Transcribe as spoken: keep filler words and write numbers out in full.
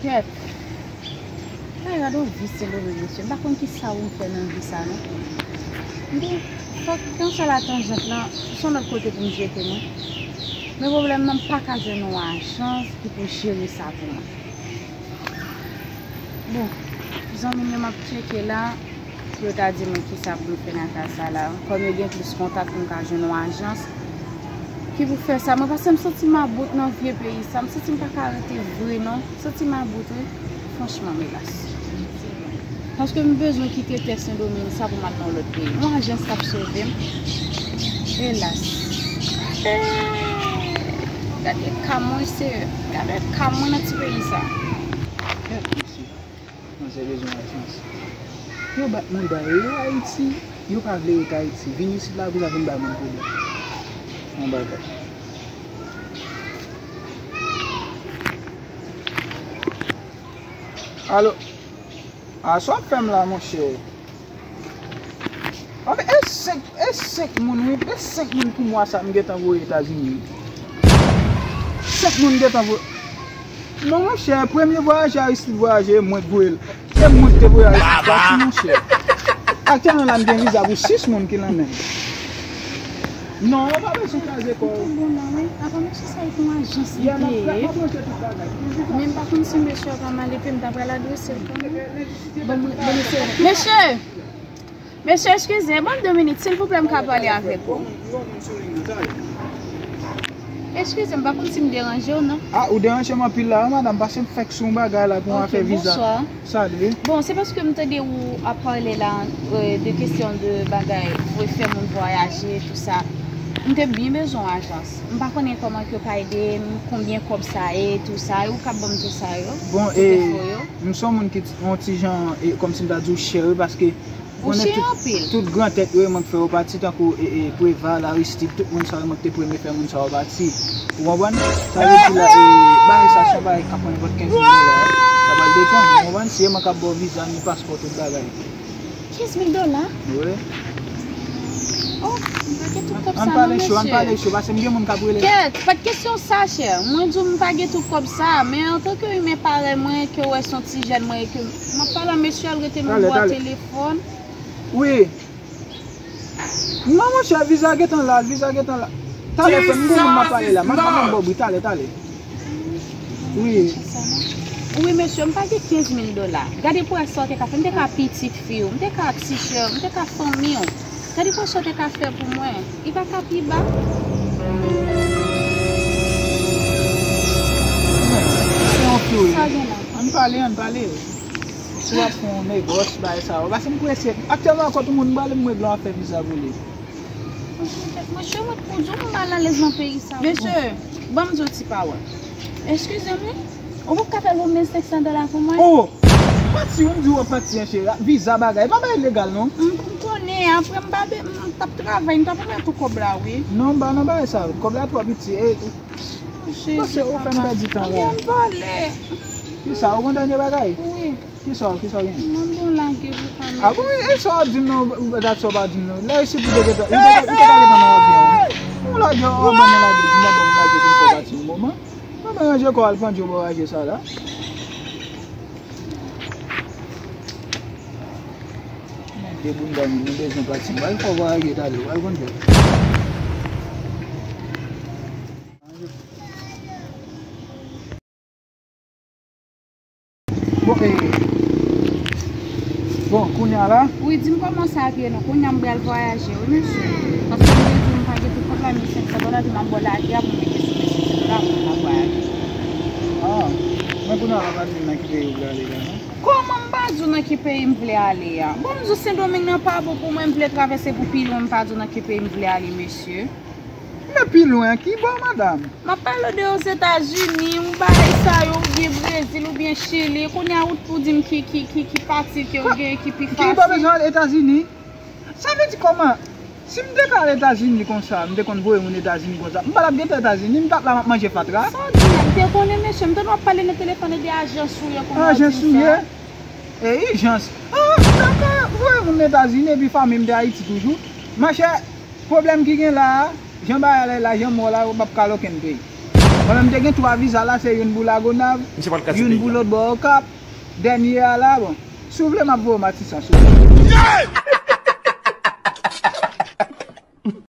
Kèt. Ay, gade yon vi Sendomeng, mesye. M pa konn ki sa pou m fè nan vi sa, non. M di, fòk nan sèl atanjant lan, se yon lòt kote pou m jete mwen. Men pwoblèm nan, m pa ka jwenn yon ajans ki pou jere sa pou mwen. Bon, zanmi m yo m ap tcheke la, pou yo ta di mwen kisa pou m fè nan ka sa la. Kòm yo gen plis kontak pou m ka jwenn yon ajans ki pou fè sa. Mwen, paske m santi m about nan vye peyi sa. M santi m pa ka rete vre, non. M santi m about, wi. Franchman, m elas. Paske m bezwen kite tè Sendomeng sa pou m al nan yon lòt peyi. Yon ajans k ap sove m. Elas. Gade, gade ka mwen, se, gade ka mwen nan ti peyi sa. Kèt, mesye. Manzè bezwen ajans. Yo bat manda yo, yo Ayiti, yo pa vle ret Ayiti. Vin isit la, pou yo vin bay moun pwoblèm. Yon bagay. Alo. A, sa w ap fè m la, monchè? Anfen, e senk, e senk moun, wi, e senk moun pou mwa sa m gentan voye Etazini, wi. Senk moun gentan voye. Non, monchè, premye vwayaje Aristide vwayaje, e mwen k voye l. E mwen ki te voye Aristide pati, monchè. Aktyèlman la, m gen viza pou sis moun ki nan men m. Non, ou pa bezwen kraze kò w. Bon, la, wi. Apa mesye sa e pou ajans li te ye? Men m pa konn si mesye a pa mal epi m ta pral adrese l kanmenm. Bon, bon, mesye. Mesye! Mesye, eskize, ban m de minit, silvouplè, m ka pale avèk ou. Eskize, m pa konn si m deranje w, non. Ah, ou deranje m anpil la, wi, madanm, paske m fèk sou yon bagay la pou yon afè viza. Ok, bonswa. Salut. Bon, se paske m tande ou ap pale la, euh, de kesyon de bagay, pou fè moun vwayaje, tou sa. M te byen bezwen yon ajans. M pa konnen kòman ke yo ka ede m, konbyen kòb sa ye, tou sa. Ou ka ban m tou sa yo? Bon, tout e, enfo yo? M se yon moun ki t-, yon ti jan, e, kòmsi m ta di w chè, wi, paske ou konnen chè tout, anpil. Tout gran tèt yo, e mwen k fè yo pati, tankou, e, e, Preval, Aristide, tout moun sa yo, mwen k te premye fè moun sa yo pati. Ou konprann? Sa vle di la, e, bagay sa, se yon bagay k ap pran nenpòt kenz mil dola. Sa pral depann, ou konprann? Si e mwen k ap ba w viza, ni paspò, tout bagay. Kenz mil dola? Wi. Oh, m pa gen tout kòb sa non, mesye. Ann pale cho, ann pale cho, paske m gen moun k ap rele. Kèt, pa t kesyon sa, chè. Mwen di w m pa gen tout kòb sa, men antanke imen parèy mwen, ke w wè se yon ti jèn mwen, e ke m ap pale a mesye a, l rete nan bwa telefòn. Wi. Non, monchè, viza gentan la, viza gentan la. Talè, frè m, m gen moun m ap pale la. M ap, m ap ba w bri, talè, talè. Wi. Wi, mesye, m pa gen kenz mil dola. Gade pou wè sa w te ka fè. M te ka pitit fi w, m te ka ti sè w, m te ka fanmi w. Gade pou wè sa w te ka fè pou mwen. Li pa ka pi ba. Se yon fi w ye. Sa gen la? Ann pale, ann pale. Si w ap fè yon negòs, bagay sa yo. Paske m prese. Aktyèlman, kot yon moun m prale, m regle yon afè viza pou li. Monchè, mwen t pou di w m malalèz nan peyi sa. Mesye, ban m di w ti pawòl. Eskize m, wi. Ou p ap ka fè l pou mil senk san dola pou mwen? Oh! Pati, ou m di w ap pati an cheri. Viza bagay, e pa bagay legal non. M, m konnen, apre m pa be-, m t ap travay, m t ap renmen tou kòb la, wi. Non, m pa nan bagay sa yo. Kòb la twò piti. E, paske ou fè m pèdi tan la. Ann vole. Kisa, ou gon dènye bagay? Wi. Kisa, kisa w gen? Mwen bon lage pou pa mete. Ah bon, e sa w ap di m nan, dat sa w pa di m nan. La isit ou te gentan, ou te, ou te ka gentan nan avyon. Ou lage, ou ban mwen lage, di mwen ban mwen lage pou m fè pati yon moman. Mwen mwen ranje kò al pran djòb anraje sa la. Mwen de bounda moun, nou bezwen pati. Mwen fò vwayaje talè, w al konn fè. Bon, e, bon, kounye a la? Wi, di m kòman sa ap ye non. Kounye a m pral vwayaje, wi, mesye. Paske m te di w m pa gen tout kòb la, mil senk san dola, di m ap ba w lage a pou m mete sou mil senk san dola pou m ka vwayaje. Ah, men kounye a la pa di m nan ki peyi w vle ale la, non? Kòman m pa di w nan ki peyi m vle ale a? Bon, m di w Sendomeng nan pa bon pou mwen, m vle travèse pou pi lwen, m pa di w nan ki peyi m vle ale, mesye. Men pi lwen, ki bò, madanm? M ap pale w de Ozetazini, yon bagay sa yo, oubyen Brezil, oubyen Chili. Kounye a ou, ou di m ki, ki, ki, ki pati ke w gen ki pi fasil. Ki pa bezwen al Etazini? Sa vle di kòman? Si m te ka al Etazini konsa, m te konn voye moun Etazini konsa, m pa t ap gentan Etazini, m t ap la m ap manje fatra. Sa w di la? M te konnen, mesye, m tande w ap pale nan telefòn de ajans ou ye, kòman w di m sa? Ajans ou ye? E, ijans. Ah, m ta ka voye moun Etazini epi fanmi m te Ayiti toujou. Machè, pwoblèm ki gen la a, jan bagay la ye la, jan mò la, ou p ap ka al okenn peyi. Mwen menm te gen twa viza la, se youn pou Lagonav, youn pou lòt bò Okap, dènye a la, bon. Si w vle, m ap voye w Matisan, si w vle.